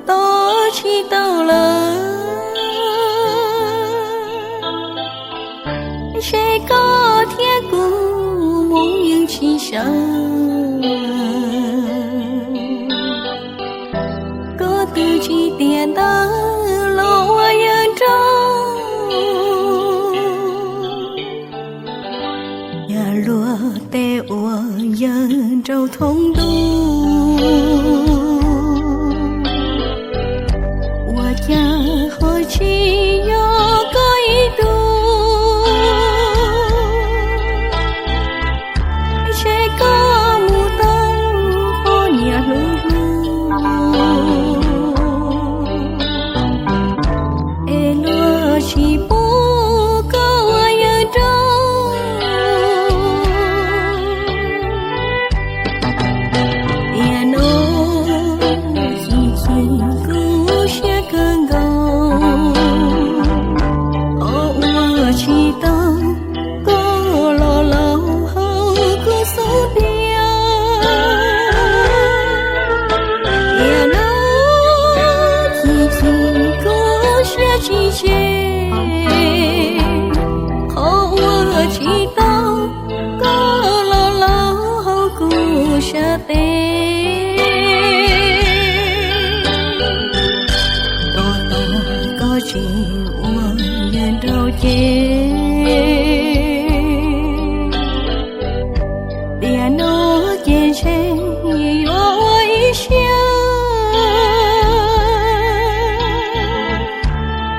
Tos tsis tau lawm, ntshe koj thiab kuv mus yeej tsis sawv. Koj twb tsis tiam ntawd los ua yawg nraug, yog luag tej ua yawg nraug thoob ntuj, ua cas ho tsis yog koj ib tug? Ntshe koj mus tau poj niam hlub hlub, es luag tsis pub koj ua yawg nraug. Tiam no chim chim kuv siab kawg nkaus, qhov uas tsis tau koj los laus hauv kuv xub ntiag. Tiam no chim chim kuv siab tsis tseg, qhov uas tsis tau koj los laus hauv kuv sab tes. Tos tos koj tsis ua yawg nraug ces, tiam no ces ntshe yuav ua ib siab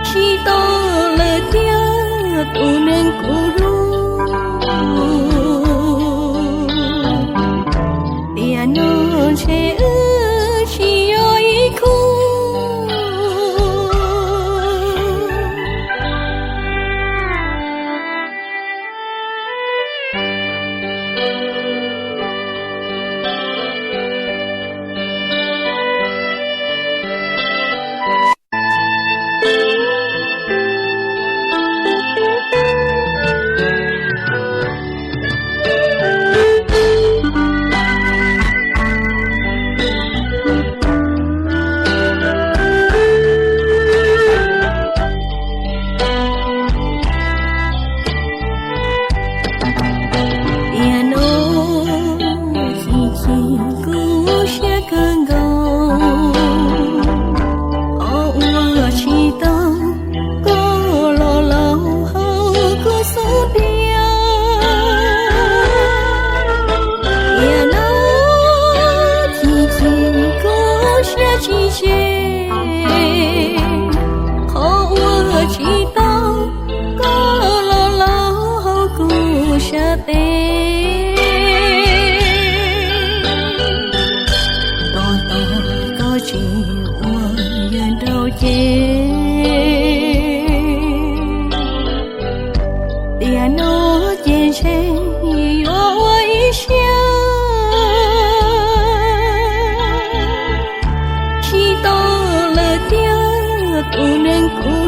tsis tau lawm tiag tus neeg kuv hlub. Tiam no ntshe wb tsis yog ib khub. Tiam no chim chim kuv siab kawg nkaus, qhov uas tsis tau koj los laus hauv kuv xub ntiag. Tiam no chim chim kuv siab tsis tseg, qhov uas tsis tau koj los laus hauv kuv sab tes. Tos tos koj tsis ua yawg nraug ces, tiam no ces ntshe yuav ua ib siab tsis tau lawm tiag tus neeg kuv